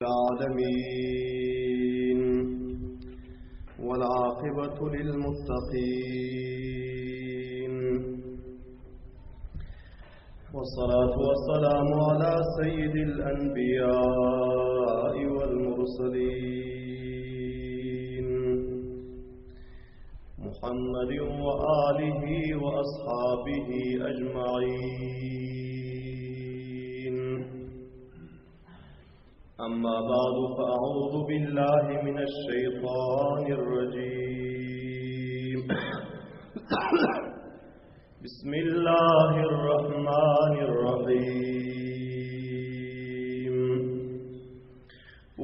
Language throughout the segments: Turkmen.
العالمين والعاقبة للمتقين والصلاة والسلام على سيد الأنبياء والمرسلين محمد وآله وأصحابه أجمعين أما بعد فأعوذ بالله من الشيطان الرجيم بسم الله الرحمن الرحيم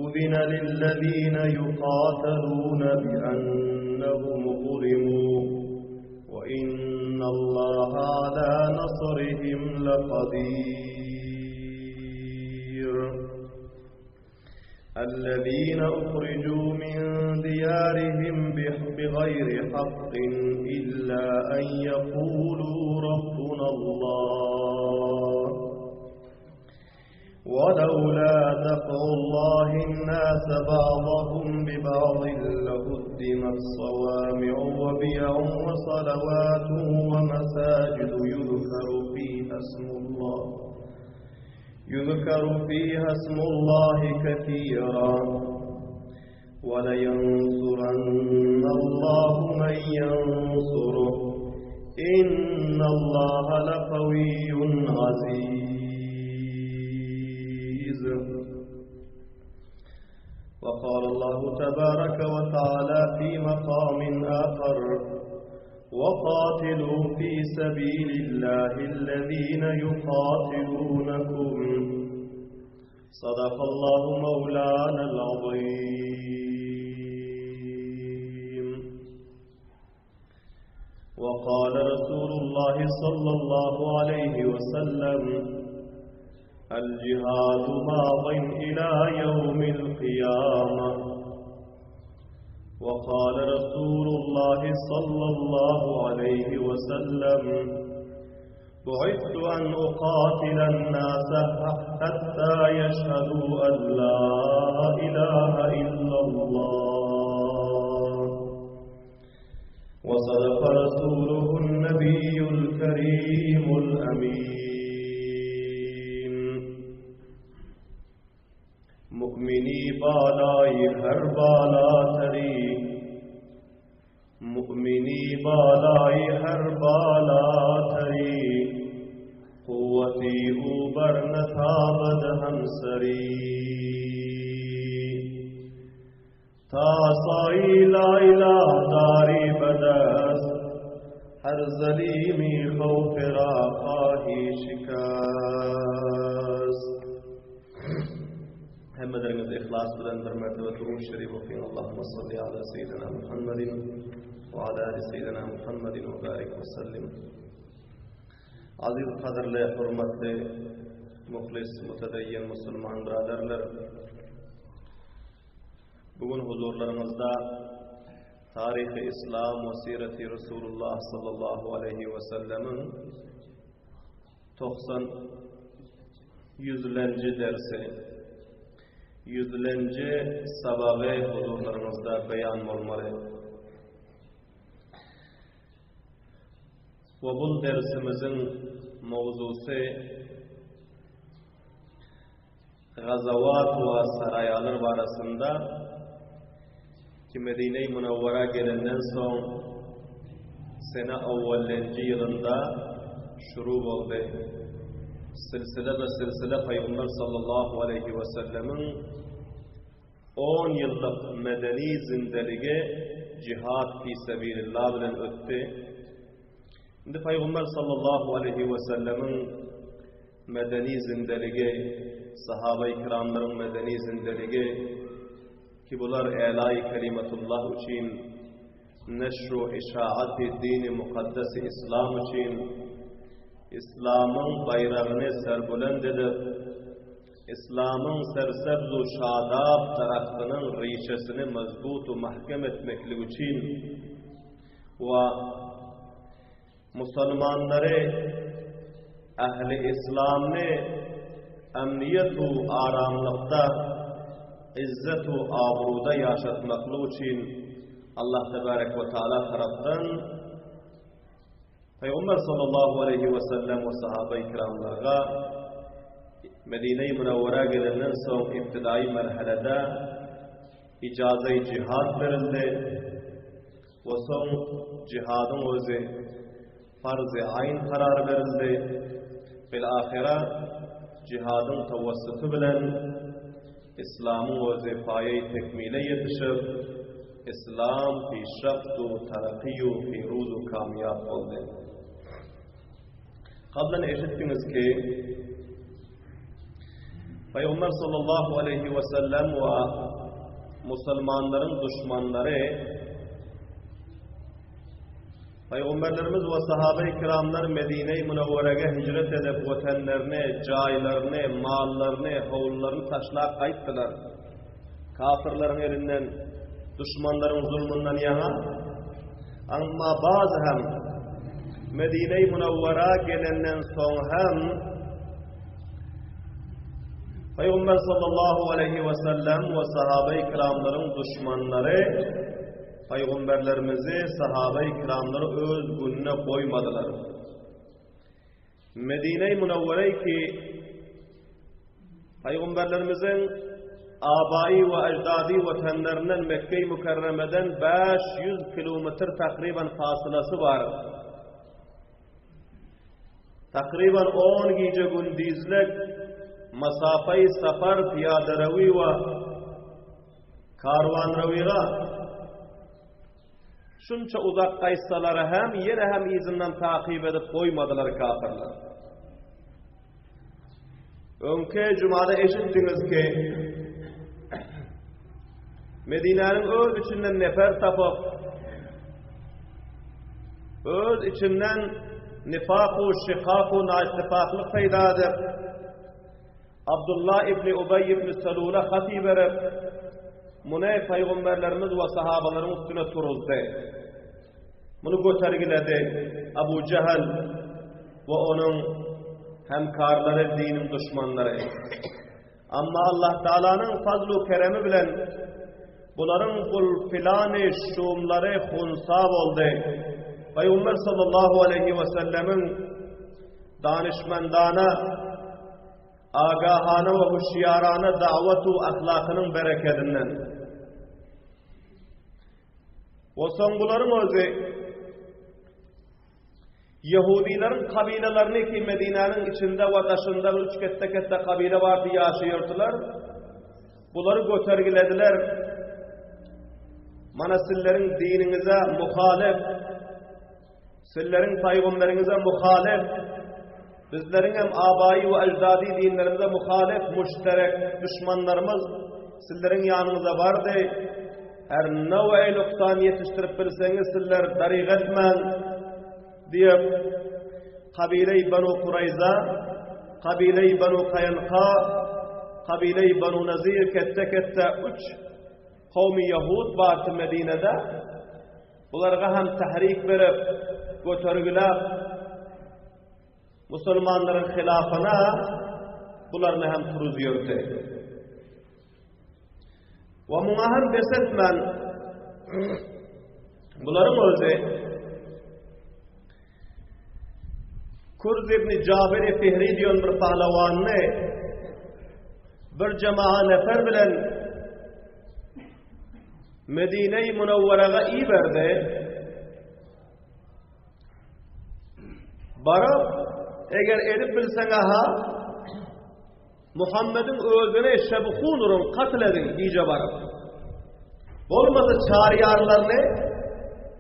أذن للذين يقاتلون بأنهم ظلموا وإن الله على نصرهم لقدير الذين أخرجوا من ديارهم بغير حق إلا أن يقولوا ربنا الله ولولا دفع الله الناس بعضهم ببعض لهدمت صوامع وبيع وصلوات ومساجد يذكر فيها اسم الله يذكر فيها اسم الله كثيرا ولينصرن الله من ينصره إن الله لقوي عزيز وقال الله تبارك وتعالى في مقام آخر وقاتلوا في سبيل الله الذين يقاتلونكم صدق الله مولانا العظيم وقال رسول الله صلى الله عليه وسلم الجهاد ماض إلى يوم القيامة وقال رسول الله صلى الله عليه وسلم بعثت أن أقاتل الناس حتى يشهدوا أن لا إله إلا الله وصدق رسوله النبي الكريم الأمين مؤمنی بالای هر بالاتری مؤمنی بالای هر بالاتری قوتی او بر نتابد همسری تا عصای لا اله داری بدست هر ظلیمی خوف را خواهی شکست Hemmeleriňiz yhlas bilen bir mertebe Durud Şerif okyň Allahumma salli ala seýidina Muhammedin we ala ali seýidina Muhammedin we barik we sellim. Aziz gadyrly, hormatly, muhlis, mütedeyyin musulman biraderler. Bu gün huzurlaryňyzda Taryhy Islam we Sireti Resulullah sallallahu aleyhi we sellemiň 90 ýüzlenji dersi, ýüzlenji sabagy huzurlaryňyzda beýan bolmaly. We bul dersimiziň mowzusy Gazawat we saraýalar barasynda ki Medine-i Munawwara gelenden soň sene awwallenji ýylynda şuru boldy. Silsile be silsile Pygamber sallallahu aleýhi we sellemiň on ýyllyk medeni zindeligi jihad fi sebilillah bilen ötdi. Indi Pygamber sallallahu aleýhi we sellemiň Medeni zindeligi, sahabaýy kiramlaryň medeni zindeligi, ki bular älaýy kelimetullah üçin, neşru işaaty dini mukaddesi islam üçin, islamyň baýragyny serbulend edip, islamyň sersebzu şadap daragtynyň rişesini mazbutu mahkem etmeklik üçin we Musulmanlary, ähli yslamny emniýet-u aramlykda. izzet we abruda ýaşatmaklyk üçin Allah tebarek we taala tarapdan Pygamber sallallahu aleýhi we sellem we sahabeýi kiramlarga Medine-i Münewwerä gelenden soň ibtidaýy merhelede ijaza-i jihad berildi we soň jihadyň özi farz-y aýn karar berildi. Bil-ahyra jihadyň tawassuty bilen Islamyň özi paýaý tekmile ýetişip, Islam pişraft u taraky u piruz u kamýap boldy. Kablan eşitdiňiz ki, Pygamber sallallahu aleýhi we sellem we musulmanlaryň duşmanlary Pygamberlerimiz we sahabe-i kiramlar Medine-i Münewwerege hijret edip wetenlerini, jaýlaryny, mallaryny, howlularyny taşlap gaýtdylar. Kafirleriň elinden, duşmanlaryň zulmundan ýaňa. Amma bazy hem Medine-i Münewwera gelenden soň hem Pygamber sallallahu aleýhi we sellem we sahabe-i kiramlaryň duşmanlary Pygamberlerimizi, sahabe-i kiramlary öz gününe goýmadylar. Medine-i Münewwere ki Pygamberlerimiziň abaýy we eždady watanlaryndan Mekge-i Mükerremeden 500 kilometr takryban fasylasy bar. Takryban 10 gije gündizlik masafai safar piyadarawi we karwanrawiga Şunça uzak gaýtsalar hem, ýene hem yzyndan takyp edip goýmadylar kapyrlar. Öňki jumada eşitdiňiz ki, Medinäniň öz içinden nefer tapyp, öz içinden nifak-u şikak-u naittifaklyk peýda edip, Abdullah ibn Ubeý ibn Selula hat iberip, muny pygamberlerimiz we sahabalaryň üstüne turuzdy. Muny götergiledi Abu Jehal we onuň hemkarlary, diniň duşmanlary. Amma Allah Taalanyň fazlu keremi bilen bularyň bul plany, şumlary hunsa boldy. Pygamber sallallahu aleýhi we sellemiň danyşmendana Agahana we hüşýarana dawat-u ahlakynyň berekedinden. We soň bularyň özi Ýehudileriň kabilalaryny ki Medinäniň içinde we daşynda üç ketde-ketde kabile bardy ýaşaýardylar. Bulary götergilediler. Mana sizleriň diniňize muhalif Sizleriň paýgamberiňize muhalif, bizleriň hem abaýy we eždady dinlerimize muhalif muşterek duşmanlarymyz sizleriň ýanyňyza bardy. Her now'e nuksan ýetişdirip bilseňiz sizler daryg etmäň diýip, kabileý Banu Kuraýza, kabileý Banu Kaýanka, kabileý Banu Nazir ketde-ketde üç kowmy ýahud bardy Medinede. Bularga hem tahrik berip, götergiläp, musulmanlaryň hilafyna bularyny hem turuz ýördi. We muňa hem bes etmän, bularyň özi Kurz ibn Jabir Fihri diýen bir pahlawanyny bir jema'a nefer bilen Medine-i Münewwerege iberdi. Baryp, eger edip bilseň aha, Muhammediň özüni şebhun uruň, katl ediň gije baryp. Bolmasa çaryýarlaryny,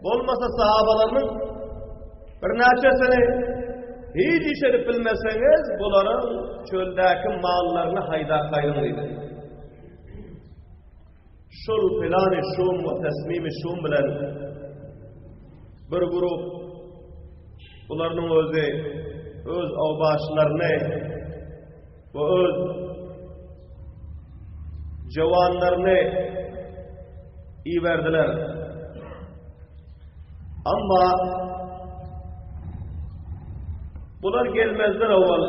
bolmasa sahabalarynyň birnäçesini hiç iş edip bilmeseňiz, bularyň çöldäki mallaryny haýdap gaýdyň diýdi. Şol plany şum we tesmimi şum bilen bir grup bularynyň özi öz awbaşlaryny we öz jawanlaryny iberdiler. Amma bular gelmezden owal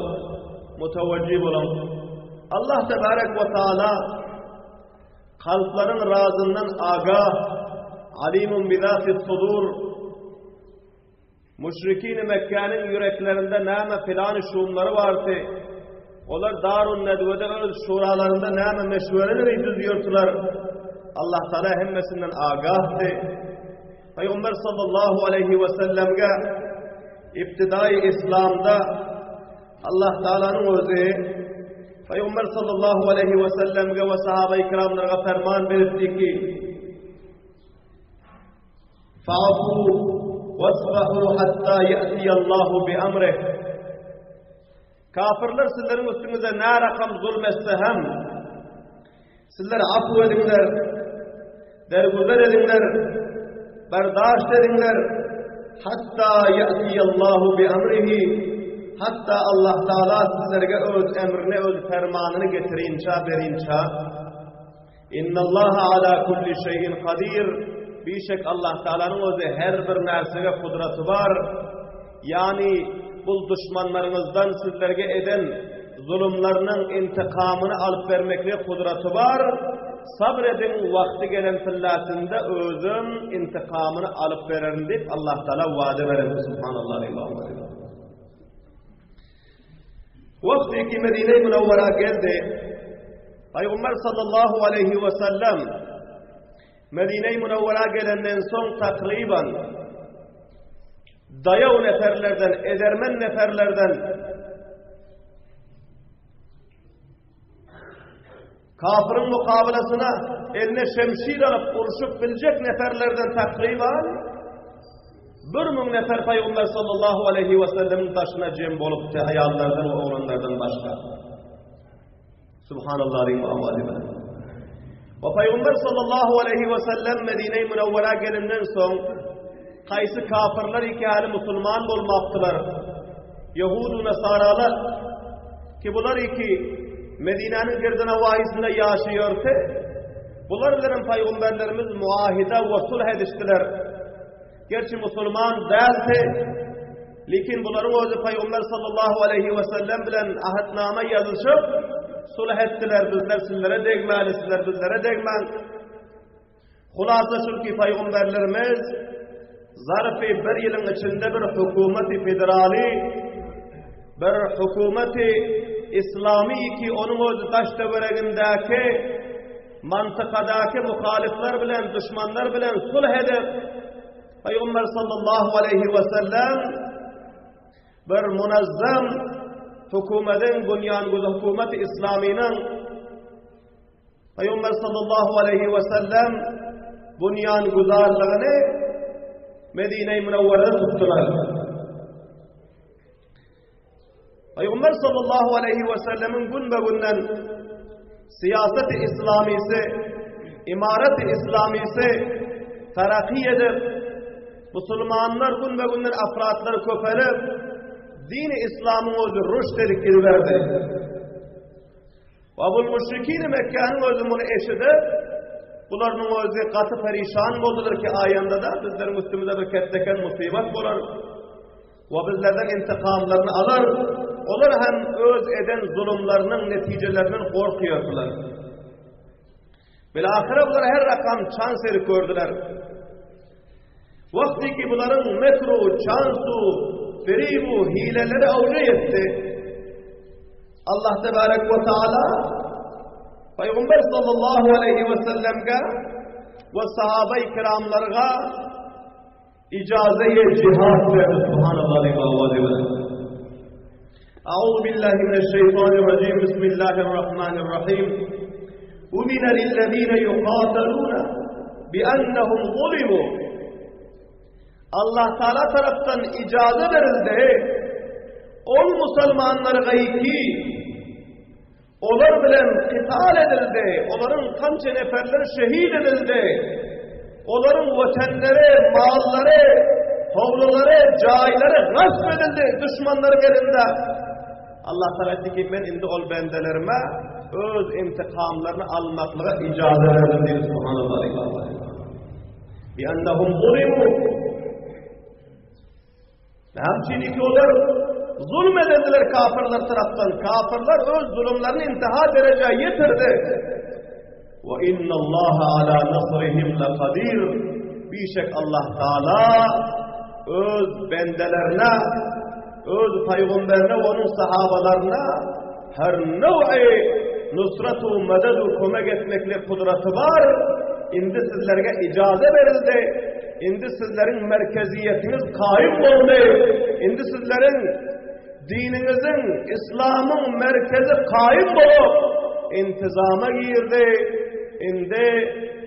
mutawajjih bolan Allah tebarek we taala. Kalplaryň razyndan agah, Alimun bizatis sudur. Müşrikini Mekgäniň ýüreklerinde näme plany şumlary bardy? Olar Darun Nedwede öz şuralarynda näme meşwereleri düzýärdiler? Allah Taala hemmesinden agahdy. Pygamber sallallahu aleyhi we sellemge ibtidai İslamda Allah Taalanyň özi Pygamber sallallahu aleyhi we sellemge we sahaba-i kiramlara ferman beripdi ki Fa'fu wasfahu hatta ya'ti Allahu bi amrih. Kafirler sizleriň üstüňize nä rakam zulm etse hem, sizler afu ediňler, dergüzer ediňler, berdaşt ediňler, hatta ya'ti Allahu bi amrihi, hatta Allah Taala sizlerge öz emrini, öz fermanyny getirinçä, berinçä. Innallaha ala kulli şeýin kadir. Bişek Allah Taalanyň özi her bir närsege kudraty bar. Ýani bul duşmanlaryňyzdan sizlerge eden zulumlarynyň intikamyny alyp bermeklige kudraty bar. Sabr ediň wagty gelen pillatynda özüm intikamyny alyp bererin diýip Allah Taala wada beren subhanallah. Wagty ki Medine-i Münewwera geldi, Pygamber sallallahu aleyhi ve sellem Medine-i Münewwera gelenden soň takriban dayaw neferlerden, edermen neferlerden Kafiriň mukabalasyna eline şemşir alyp urşup biljek neferlerden takryban 1000 nefer Pygamber sallallahu aleyhi ve sellemiň daşyna jem bolupdy aýallardan we oglanlardan başga. Subhanallah diýip awazy bilen. We Pygamber sallallahu aleyhi ve sellem Medine-i Münewwera gelenden soň kaýsy kafirler iki musulman bolmapdylar. Ýehudu Nasaralar Ki bular iki Medinäniň girdinawaýysynda ýaşaýardy. Bular bilen paýgamberlerimiz muahida we sulh edişdiler. Gerçi musulman däldi. Lekin bularyň özi paýgamber sallallahu aleyhi we sellem bilen ahdnama ýazyşyp sulh etdiler. Bizler sizlere degmäli, sizler bizlere degmäň. Hulasa şul ki paýgamberlerimiz zarfy bir ýylyň içinde bir hökümeti federaly bir hökümeti islami ki onuň özi daş töweregindäki mantykadaky muhalifler bilen düşmanlar bilen sulh edip Peygamber sallallahu aleyhi ve sellem bir munazzam hökümetiň bunyan hökümeti islamynyň Pygamber sallallahu aleyhi ve sellem bunyan güzarlygyny Medine-i Münevverede tutdular. Pygamber sallallahu aleyhi ve sellemin gün be günden siyaset-i İslamisi, imaret-i İslamisi terakki edip, musulmanlar gün be günden afratlar köpelip, dini İslam'ın özü rüşt edip gidiverdi. Wabul müşrikini Mekgäniň özi muny eşidip, bularynyň özi gaty perişan boldular ki, aýanda-da bizleriň üstümize bir ketdeken musybat bolar we bizlerden intikamlaryny alar. Olar hem öz eden zulumlarynyň netijelerinden gorkýardylar. Bilahyra bular her rakam çans edip gördüler. Wagty ki bularyň mekru, çansu, feribu, hileleri awja ýetdi. Allah tebarek we taala Peygamber sallallahu aleyhi ve sellemge we sahabe-i kiramlarga ijaze-i cihad berdi. Subhanallah ve bihamdihi. أعوذ بالله من الشيطان الرجيم بسم الله الرحمن الرحيم أذن للذين يقاتلون بأنهم ظلموا Allah Teala tarapdan ijaze berildi. Ol musulmanlara ki olar bilen qital edildi. Olaryň kança neferleri şehit edildi. Olaryň watanlary, mallary, howlulary, jaýlary gasp edildi düşmanlaryň elinde. Allah Teala aýtdy ki, men indi ol bendelerime öz intikamlaryny almaklyga ijaza berdim diýdi subhanallah. Bi annahum zulimu. Näme üçin ki olar zulm edildiler kafirler tarapdan. Kafirler öz zulumlaryny intiha derejä ýetirdi. Ve innallaha ala nasrihim lekadir. Bişek Allah Taala öz bendelerine, öz peygamberine ve onun sahabalaryna her new'i nusratu mededu kömek etmeklik kudraty bar. Indi sizlerge ijaze berildi. Indi sizleriň merkeziyetiňiz kaýym boldy. Indi sizleriň Diniňiziň, yslamyň merkezi kaýym bolup, intizama girdi. Indi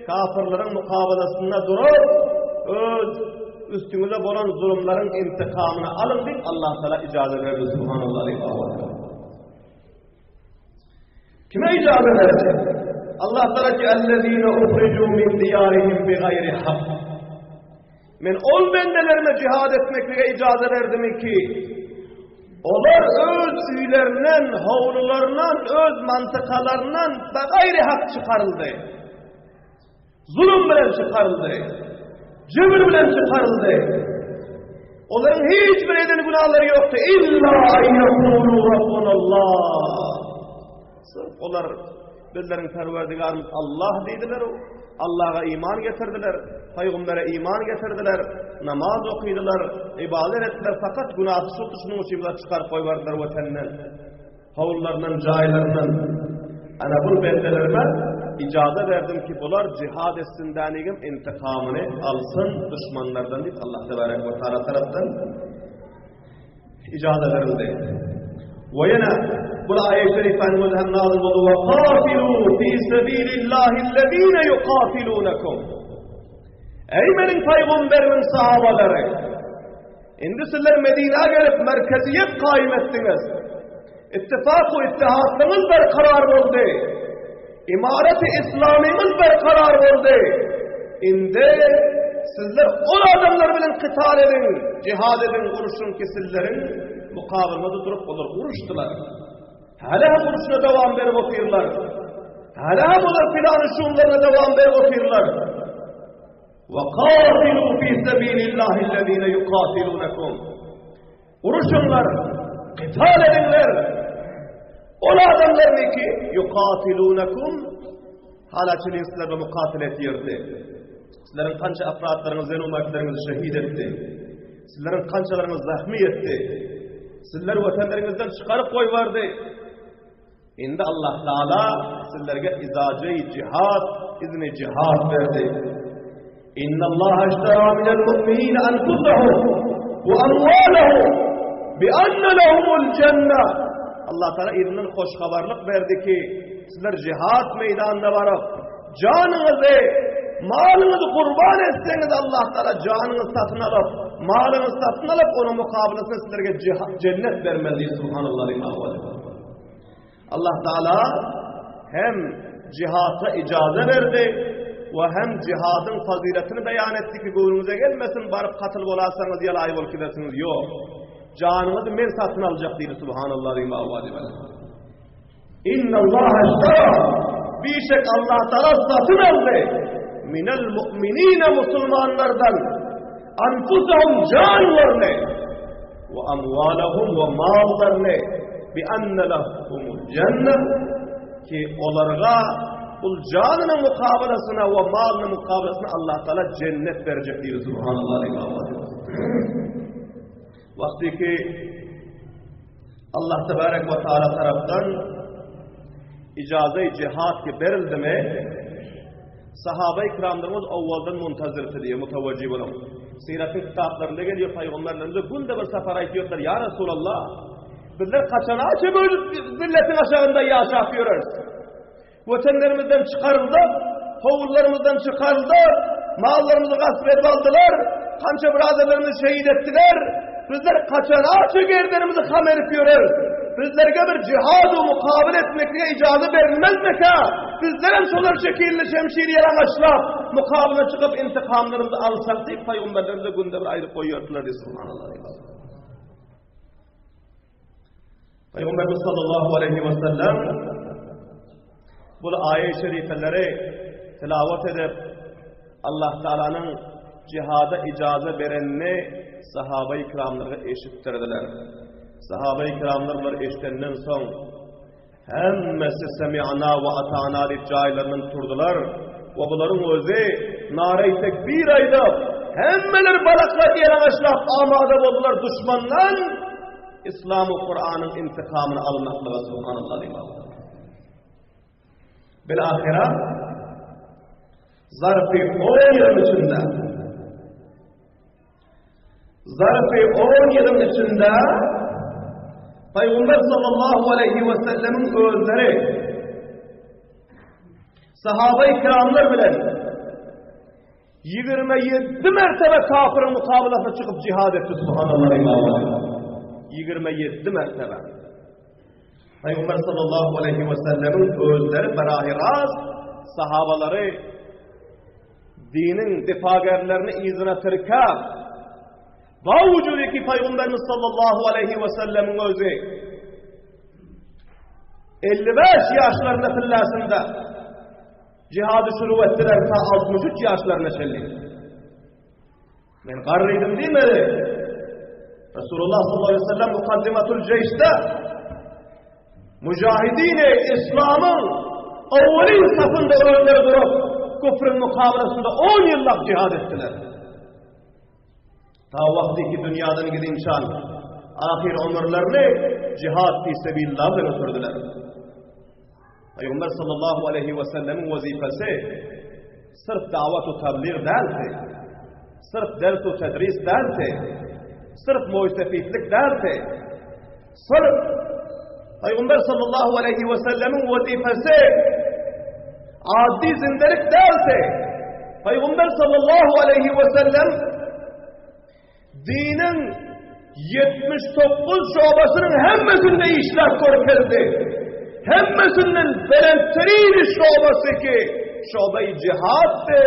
kafirleriň mukabalasynda durup, öz üstüňize bolan zulumlaryň intikamyny alyň diýip Allah Taala ijaza berdi. Subhanallah. Kime ijaza berdi? Allah Taala ki ellezine uhriju min diýarihim bi-gaýri hak. Men ol bendelerime jihad etmeklige ijaza berdim ki, olar öz öýlerinden, howlularyndan, öz mantykalaryndan bi-gaýri hak çykaryldy. Zulum bilen çykaryldy. Jebir bilen çykaryldy. Olaryň hiç bir eden günalary ýokdy. Illa aýýekulu rabbunallah. Sırf olar bizleriň Perwerdigarymyz Allah diýdiler. Allaha iman getirdiler, pygambere iman getirdiler, namaz okydylar, ibadet etdiler. Fakat günasy şuldy, şunuň üçin bizler çykaryp goýberdiler watenden. Howlularyndan, jaýlaryndan. Ana bul bendelerime ijaza berdim ki bular jihad etsin dänigim intikamyny alsyn duşmanlardan diýip Allah tebarek we taala tarapdan ijaza berildi. We ýene bul aýat şerifäniň özi hem nazil boldy we qatilu fi sabilillahi allazina yuqatilunakum. Eý meniň pygamberimiň sahabalary! Indi sizler Medinä gelip merkeziýet kaýym etdiňiz. Ittifak we ittihatlygyňyz berkarar boldy. Imareti islamyňyz berkarar boldy. Indi sizler ol adamlar bilen kytal ediň, jihad ediň, uruşyň ki sizleriň mukabylynda durup olar uruşdylar. Hala hem uruşuna dowam berip otyrlar. Hala hem olar plany şumlaryna dowam berip otyrlar. Ve qatilu fi sabilillahi allazina yuqatilunakum. Uruşyňlar, qital ediňler. Ol adamlar ki yuqatilunakum hala çenli sizlerle mukatil etýärdi. Sizleriň kança afratlaryňyzy, zenumatleriňizi şehit etdi. Sizleriň kançalaryňyzy zahmi etdi. Sizler watanlaryňyzdan çykaryp goýbardy. Indi Allah Taala sizlerge izaje jihad, izni jihad berdi. Inna Allah ishtara minel mu'minina anfusahum we amwalahum bi anna lahumul jenne. Allah Taala yzyndan hoş habarlyk berdi ki, sizler jihad meýdanyna baryp, janyňyzy, malyňyzy gurban etseňiz Allah Taala janyňyzy satyn alyp, malyňyzy satyn alyp, onuň mukabylasyna sizlerge jennet bermeli subhanallah. Allah Taala hem jihada ijaza berdi we hem jihadyň fazylatyny beýan etdi ki göwnüňize gelmesin baryp katyl bolasaňyz ýalaý bolup gidersiňiz ýok. Janyňyzy men satyn aljak diýdi subhanallah diýip Inna Allah ishtara bişek Allah Taala satyn aldy minel mu'minina musulmanlardan anfusahum janlaryny we amwalahum we mallaryny bi anna lahumul jenne ki olarga ul janynyň mukabalasyna we malynyň mukabalasyna Allah Taala cennet berjek diýdi subhanallah. Wagty ki Allah tebarek we taala tarapdan ijaza jihad ki berildimi Sahaba ikramlarymyz owaldan muntazirdi diýe mutawajjih boluň. Syratyň kitaplarynda gelýär paýgamberlerimize günde bir sapar aýtýarlar, ýa Resulallah, bizler haçan aça bölüp zilletiň aşagynda ýaşap ýöreris. Wetenlerimizden çykaryldyk, howlularymyzdan çykaryldyk, mallarymyzy gasp edip aldylar, kança biraderlerimizi şehit etdiler. Bizler haçan aça gerdenimizi ham edip ýöreris. Bizlerge bir jihad-u mukabil etmeklige ijaza berilmezmikä? Bizlerem şolar şekilli şemşir ýalaňaçlap, mukabyla çykyp intikamlarymyzy alsak diýip paýgamberlerimize günde bir aýdyp goýýardylar diýip subhanallah. Paýgamberimiz sallallahu aleyhi we sellem bu aýet-i şerifeleri tilawat edip Allah Taalanyň jihada ijaza berenini sahaba-i kiramlara eşitdirdiler. Sahaba-i kiramlar bular eşidenden soň. Hemmesi semi'na we ata'na diýip jaýlaryndan turdular we bularyň özi nara-i tekbir aýdyp, hemmeler balaklary ýalaňaçlap amada boldular duşmandan Islam we Kuranyň intikamyny almaklyga subhanallah diýip. Bil-ahyra zarfy 10 ýylyň içinde Zarfy 10 ýylyň içinde Peygamber sallallahu aleyhi ve sellemiň özleri sahaba-i kiramlar bilen 27 mertebe kafirin mukabalasyna çykyp jihad etdi subhanallah. 27 mertebe. Peygamber sallallahu aleyhi ve sellemiň özleri berahi rast sahabalary Diniň difagerlerini yzyna tirkäp, bawujudi ki Pygamberimiz sallallahu aleýhi we sellemiň özi 55 ýaşlarynda pillasynda jihady şuru etdiler ta 63 ýaşlaryna çenli. Men garrydym diýmedi. Resulullah sallallahu aleyhi ve sellem mukaddimatul jeýşde Mujahidini İslam'ın awwalin safynda özleri durup küfrün mukabelasynda 10 ýyllap jihad etdiler. Ta wagty ki dünýadan gidinçan ahyr ömürlerini jihad fi sebillah bilen ötürdüler. Peygamber sallallahu aleyhi ve sellemin wezipesi sırf davet u tebliğ däldi. Sırf ders u tedris däldi. Sırf muysefitlik däldi. Sırf Peygamber sallallahu aleyhi ve sellemin wezipesi adi zindelik däldi. Peygamber sallallahu aleyhi ve sellem Diniň 79 şobasynyň hemmesinde işläp görkezdi. Hemmesinden belentterin şobasy ki, şoba-i jihatdy.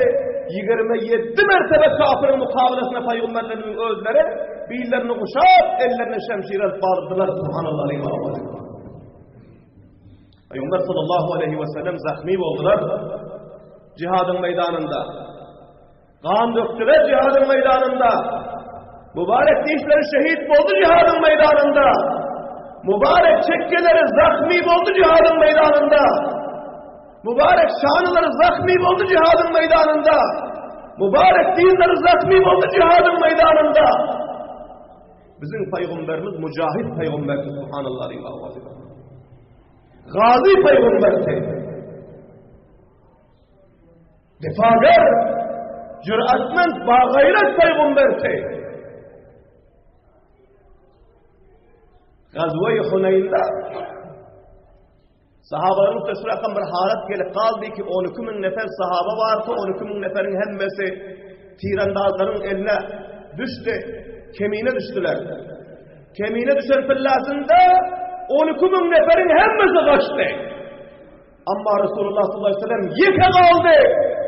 27 mertebe kafiriň mukabalasyna pygamberleriniň özleri billerini guşap, ellerine şemşir alyp bardylar. Subhanallah. Pygamber sallallahu aleyhi ve sellem zahmi boldular. Jihadyň meýdanynda. Gan dökdüler jihadyň meýdanynda. Mübarek dişleri şehit boldy jihadyň meýdanynda. Mübarek çekgeleri zahmi boldy jihadyň meýdanynda. Mübarek şanlary zahmi boldy jihadyň meýdanynda. Mübarek dinleri zahmi boldy jihadyň meýdanynda. Biziň paýgamberimiz mujahid paýgamber subhanallah diýip Gazi paýgamberdi. Difager, jüratmend, bagaýrat pygamberdi. Gazwe-i Huneýnde sahabalaryň üstüne bir halat gelip galdy ki 12 müň nefer sahaba bardy, 12 müň neferiň hemmesi tirandazlaryň eline düşdi, kemine düşdüler. Kemine düşen pillasynda 12 müň neferiň hemmesi gaçdy. Amma Resulullah sallallahu aleyhi ve sellem ýeke galdy.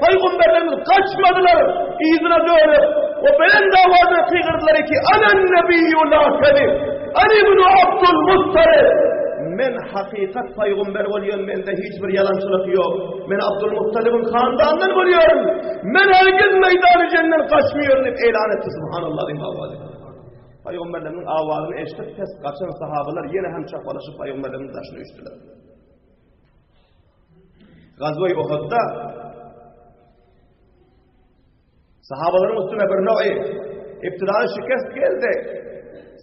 Pygamberlerimiz gaçmadylar. Yzyna dönüp, o belent awaza gygyrdylar ki, Anen nebiyyü la kezib. Ene ibn Abdul Muttalib. Men hakykat pygamber bolýan, mende hiç bir ýalançylyk ýok. Men Abdul Muttalibiň handandan bolýaryn. Men hergiz meýdany jenden gaçmaýaryn diýip elan etdi subhanallah diýip awazy. Pygamberlerimiň awazyny eşidip pes gaçan sahabalar ýene hem çapalaşyp pygamberlerimiň daşyna üýşdüler. Gazwe-i Uhudda sahabalaryň üstüne bir noý ibtidaýy şikest geldi.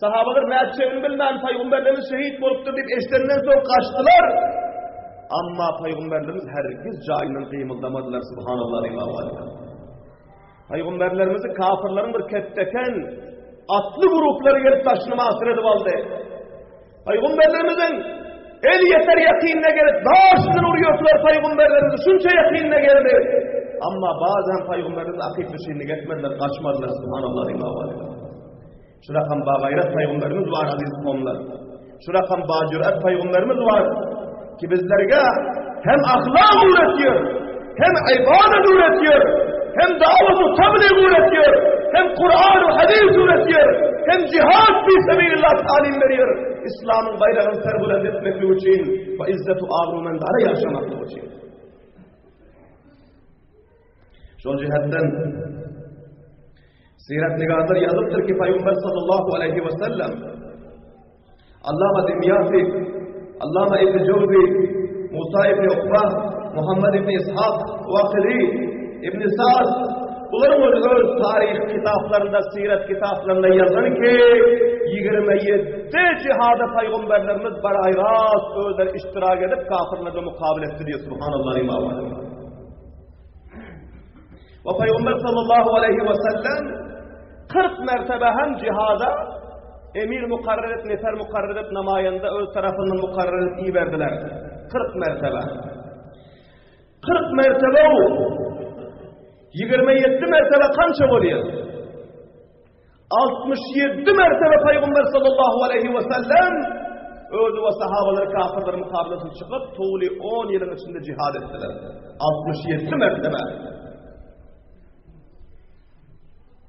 Sahabalar nätjegini bilmän pygamberlerimiz şehit bolupdyr diýip eşidenden soň gaçdylar. Amma pygamberlerimiz hergiz jaýyndan gymyldamadylar subhanallah diýip. Pygamberlerimizi kafirleriň bir ketdeken atly gruplary gelip daşyny masyr edip aldy. Pygamberlerimiziň el ýeter ýakynyna gelip daş bilen urýardylar pygamberlerimizi şunça ýakynyna geldi. Amma bazen pygamberlerimiz akyp düşenini etmediler, gaçmadylar subhanallah diýip. Şu rakam bagaýrat pygamberimiz bar aziz komlar. Şu rakam bajüret pygamberimiz bar ki bizlerge hem ahlak öğretiyor, hem ibadet öğretiyor, hem davet tebliğ öğretiyor, hem Kur'an ve hadis öğretiyor, hem cihat fi sebilillah talim veriyor. İslam'ın bayrağını serbülend etmek için ve izzetu abrumendara yaşamak için. Şol jihetden Sirat nigarlar ýazypdyr ki Pygamber sallallahu aleyhi ve sellem Allama Dimyati. Allama Ibn Jowzi, Musa ibn Ukba, Muhammed ibn Ishak, Wakydy, Ibn Sa'd, bularyň özi öz taryh kitaplarynda, siret kitaplarynda ýazan ki, 27 jihada paýgamberlerimiz baraýras özleri iştirak edip kafirlerle mukabil etdi diýip subhanallah diýip. We Pygamber sallallahu aleyhi we sellem 40 mertebe hem jihada emir mukarrer et, nefer mukarrer et, namaýanda öz tarapyndan mukarrer et iberdiler. 40 mertebe. 40 mertebe o. 27 mertebe kança bolýar? 67 mertebe Pygamber sallallahu aleyhi we sellem özi we sahabalary kafirleriň mukabelasına çykyp, towly 10 ýylyň içinde jihad etdiler. 67 mertebe.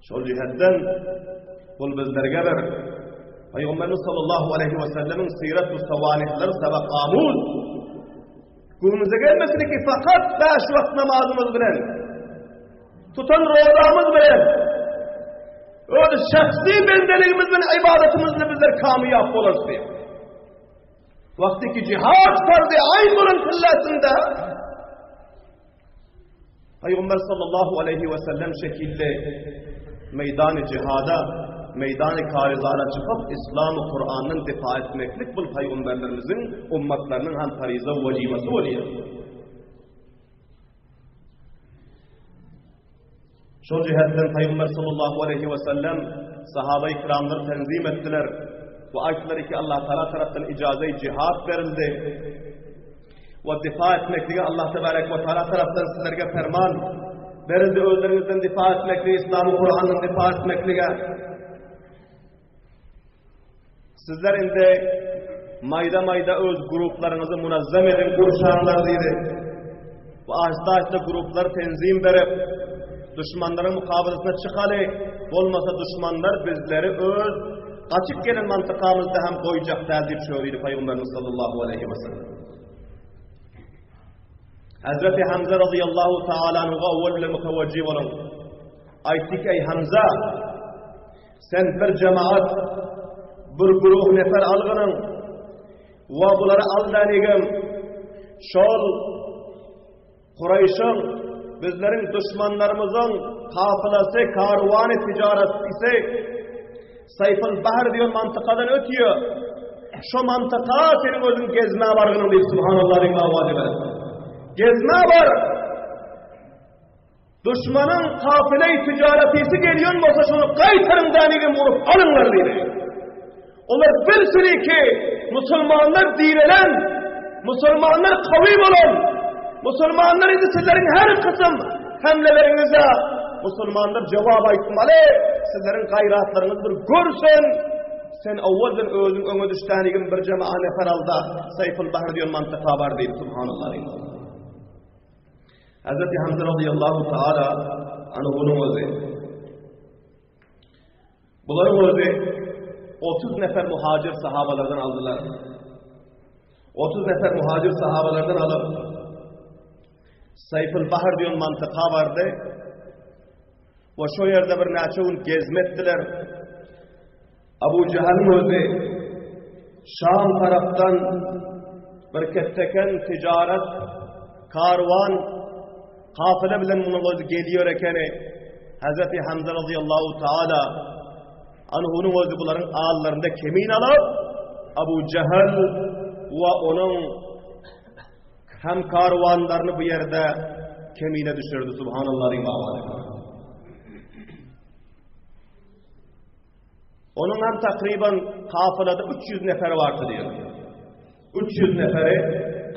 Şol jihetden bul bizlerge bir Peygamberimiz sallallahu aleyhi ve sellemin siret ve savanihleri sabak amuz. Göwnüňize gelmesin ki fakat 5 wagt namazymyz bilen tutan rozamyz bilen öz şahsi bendeligimiz bilen ibadatymyz bilen bizler kamyýap bolarys diýip. Wagty ki jihad fardy aýn bolan pillasynda Peygamber sallallahu aleyhi ve sellem şekilli meydany jihada, meydany karizara çykyp İslam Kur'andan difa etmeklik bu peygamberlerimizin ummatlarynyň hem fariza wajibasy bolýar. Şol jihetden Peygamber sallallahu aleyhi ve sellem sahaba-i kiramlary tenzim etdiler we aýtdylar ki Allah Taala tarapdan ijaza jihad berildi. We difa etmeklige Allah tebarek we taala tarapdan sizlerge ferman berildi özlerinizden difa etmeklige, İslam'ı Kur'an'dan difa etmeklige. Sizler indi mayda-mayda öz gruplaryňyzy munazzam ediň, gurşaňlar diýdi. Bu ahista-ahista gruplar tenzim berip, duşmanlaryň mukabylasyna çykaly, bolmasa duşmanlar bizleri öz gaçyp gelen mantykamyzda hem goýjak däl diýip şöyle Peygamberimiz sallallahu aleyhi ve sellem. Hazreti Hamza radıyallahu taala anhu'a owal bilen mutawajjih boluň. Aýtdy ki, ey Hamza, Sen bir jemaat, bir guruh nefer algynyň we bulary al dänigem şol Kuraýşyň bizleriň duşmanlarymyzyň kafylasy, karwany tijaratysy Saýful Bahr diýen mantykadan ötüyor. Şo mantyka seniň özüň gezmä bargynyň diýip subhanallah diýip awaz eder. Gezmä bar. Duşmanyň kafile-i tijaretisi gelýän bolsa şony gaýtaryň dänigem urup alyňlar diýdi. Olar bilsin ki musulmanlar direlen, musulmanlar kawy bolan, musulmanlar indi sizleriň her kysym hemlelerinize musulmanlar jogap aýtmaly, sizleriň gaýratlaryňyzy bir görsün. Sen owaldan özüň öňe düş dänigem bir jema'a nefer alda Saýful Bahr diýen mantyka bar diýdi subhanallah. Hazreti Hamza radıyallahu taala anhunyň özi. Bularyň özi 30 nefer muhacir sahabalardan aldylar. 30 nefer muhacir sahabalardan alyp Saýful Bahr diýen mantyka bardy. We şo ýerde bir näçe gün gezme etdiler. Abu Jahalyň özi Şam tarapdan bir ketdeken ticaret karwan kafile bilen munuň özi geliyor ekeni. Hazreti Hamza radıyallahu taala anhunyň özi bularyň allarynda kemin alyp Abu Jahal we onuň hem karwanlaryny bu ýerde kemine düşürdi. Subhanallah diýip Onuň hem takryban kafylada 300 neferi bardy diýýär. 300 neferi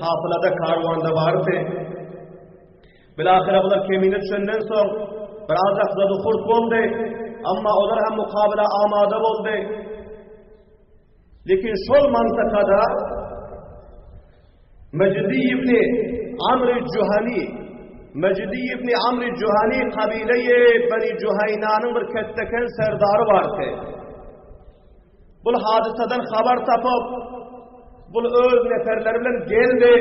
kafylada karwanda bardy. Bilahire bular kemine düşenden soň biraz zady hurt boldy. Amma olar hem mukabala amada boldy. Lekin şol mantakada Mejdi ibn Amr Juhani Mejdi ibn Amr Juhani kabileyi Beni Juhaynanyň bir ketdeken serdary bardy. Bul hadysadan habar tapyp, bul öz neferleri bilen geldi.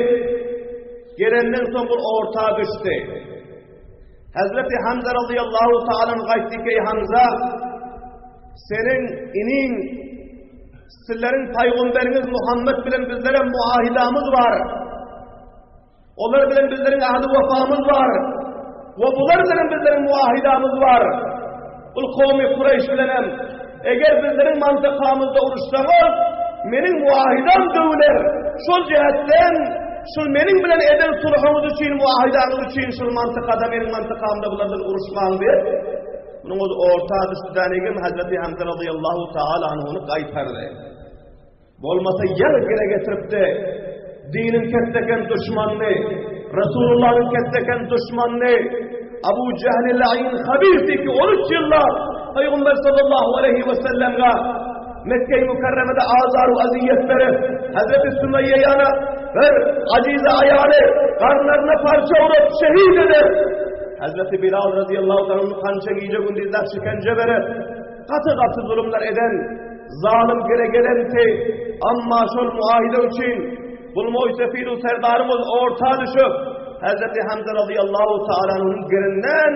Gelenden soň bul orta düşdi. Hazreti Hamza radıyallahu ta'ala gaýtdy ki, Hamza, seniň iniň. Sizleriň paýgamberiňiz Muhammet bilen bizlere muahidamyz bar. Olar bilen bizleriň ahdi wefamyz bar. We bular bilen bizleriň muahidamyz bar. Ul kowmy Kureýş bilen hem eger bizleriň mantykamyzda uruşsaňyz, meniň muahidam döwüler. Şol jähetden şul meniň bilen eden sulhuňyz üçin, muahidaňyz üçin şul mantykada meniň mantykamda bular bilen uruşmaň diýip, munuň özi orta düşdi dänigim Hazreti Hamza radıyallahu taala anhuny gaýtardy. Bolmasa ýaňy gire getiripdi. Diniň ketteken duşmanyny, Resulullahyň ketteken duşmanyny, Abu Jehli la'in habisi ki 13 ýyllap Peygamber sallallahu aleyhi ve sellem'e Mekke-i Mükerreme'de azar we aziyet berip, Hazreti Sümeyye ýana bir azize aýaly garnlaryna parça urup şehit edip, Hazreti Bilal radıyallahu anh'ın kança gije gündizler şikence berip, gaty-gaty zulumlar eden Zalym gele gelenti, amma şol muahide üçin bul moýsefidu serdarymyz orta düşüp, Hezreti Hamza razyýallahu taala anhunyň girinden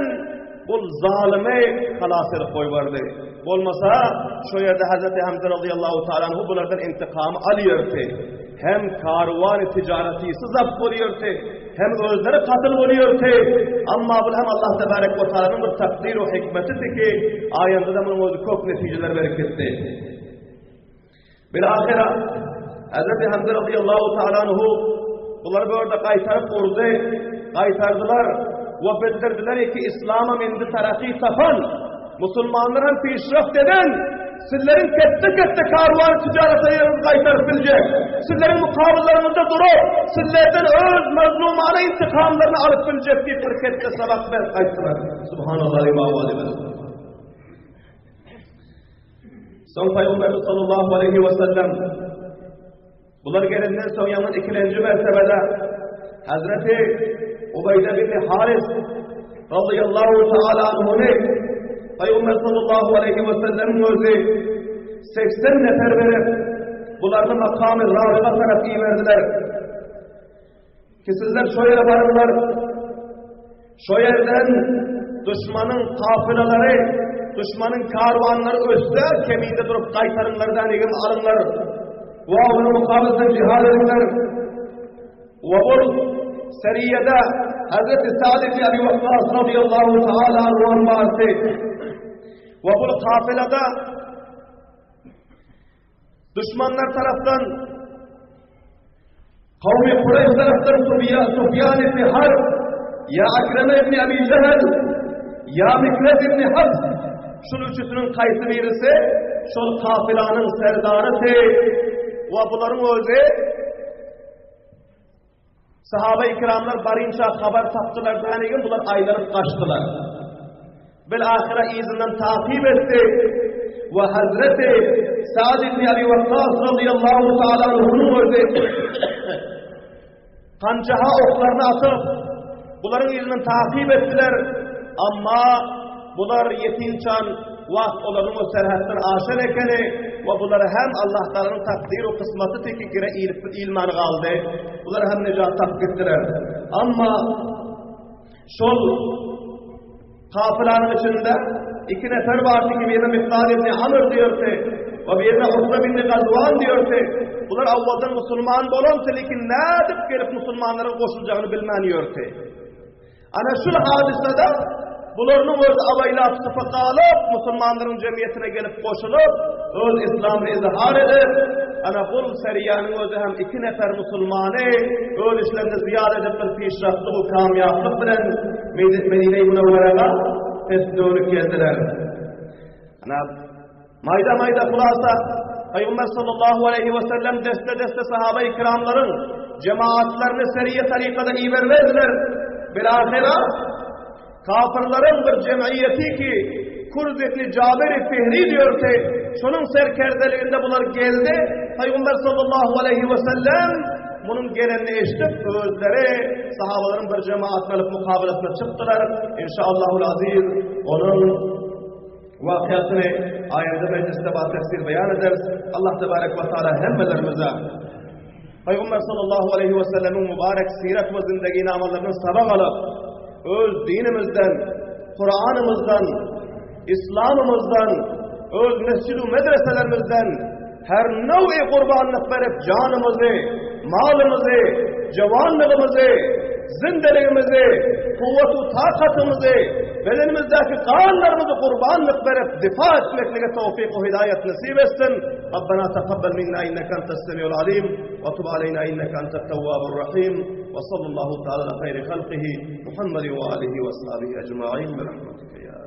bul zalymy halas edip goýberdi. Bolmasa, şo ýerde Hezreti Hamza razyýallahu taala anhu bulardan intikamy alýardy. Hem karwany tijaratysy zabt bolýardy. Hem özleri katyl bolýardy. Amma bul hem Allah tebarek we taalanyň bir takdyr we hikmetidi ki, aýanda-da munuň özi köp netijeler berip gitdi. Bil-ahyra Hazreti Hamza radıyallahu taala anhu bulary bu ýerde gaýtaryp urdy, gaýtardylar we bildirdiler ki, İslamam indi taraki tapan, Musulmanlar hem pişraft eden, Sizleriň ketde-ketde karwan tijarata ýeriňizi gaýtaryp biljek, sizleriň mukabyllaryňyzda durup, sizlerden öz mazlumana intikamlaryny alyp biljek diýip bir ketde sabak berip gaýtdylar. Subhanallah wa Soň Pygamberimiz sallallahu aleyhi ve sellem bular gelenden soň ýaňy ikilenji mertebede Hazreti Ubeýde bin Haris radıyallahu taala anhuny Peygamber sallallahu aleyhi ve sellemiň özi 80 nefer berip bularny makamy Rabyga tarap iberdiler. Ki sizler şo ýere baryňlar, şo ýerden duşmanyň kafylalary, duşmanyň karwanlary ötse, keminde durup gaýtaryňlar dänigim alyňlar. Wa onuň mukabylynda jihad ediňler. Wa ol seriýede Hazreti Sa'd ibn Abi Waqqas radıyallahu ta'ala anhu bardy. Wa bul kafylada Duşmanlar tarapdan Kavmi Kureyş tarapdan Sufyan ibn Harb, ya Akreme ibn Abi Cehel, ya Mikret ibn Habs şul üçüsiniň kaýsy birisi şol kafilanyň serdarydy we bularyň özi Sahaba-i kiramlar barynça habar tapdylar dänigin bular aýlanyp gaçdylar. Bil ahyra yzyndan takyp etdi we Hazreti Sa'd ibn Abi Waqqas radıyallahu ta'ala anhuny özi ganjaha oklaryny atyp bularyň yzyndan takyp etdiler. Amma bular ýetinçan wagt olaryň o serhetden aşan ekeni we bular hem Allah Taalanyň takdyr we kysmaty teki gire ilip ilman galdy. Bular hem nejat tapyp gitdiler. Amma şol kafilanyň içinde iki nefer bardy ki birine Mikdad ibn Amr diýerdi we birine Utba ibn Gazwan diýerdi. Bular awwaldan musulman bolan lekin nädip gelip musulmanlara goşuljagyny bilmän ýördi. Ana şul hadysada bularynyň özi abaýlap sypat alyp, musulmanlaryň jemgyýetine gelip goşulyp, öz islamyny izhar edip, ana bul seriýanyň özi hem iki nefer musulmany öz işlerinde zyýada edip bir pişraftyk we kamýaplyk bilen Medine-i Münewwerega pes dönüp geldiler. Ana Maýda-maýda hulasa, Pygamber sallallahu aleýhi we sellem desse-desse sahaba-i kiramlaryň jemaatlaryny seriýe tarykada ibermezdiler. Bilahyra kafirleriň bir jemgyýeti ki Kurz ibn Jabir Fihri diýerdi, şonuň serkerdeliginde bular geldi. Pygamber sallallahu aleýhi we sellem munuň gelenini eşidip, özleri sahabalaryň bir jemaatyny alyp mukabalasyna çykdylar. Inşallahul aziz onuň Wakyýatyny aýynda mejlisde ba tefsir beýan ederis. Allah tebarek we taala hemmelerimize Peygamber sallallahu aleyhi ve sellemiň mübarek siret we zindagi namalaryndan sabak alyp, öz dinimizden, Kur'anymyzdan, İslamymyzdan, öz mesjid we medreselerimizden. Her nöwi gurbanlyk berip janymyzy, malymyzy, jawanlygymyzy, zindeligimizi, kuwwat-u takatymyzy, bedenimizdäki ganlarymyzy gurbanlyk berip difa etmeklige towfik we hidaýat nesip etsin. Rabbena takabbal minna inneke entes semiul alim we tub aleyna inneke entet tewwabur rahim. We sallallahu taala ala haýri halkihi Muhammedin we alihi we ashabihi ecmaîn bi rahmetike ya.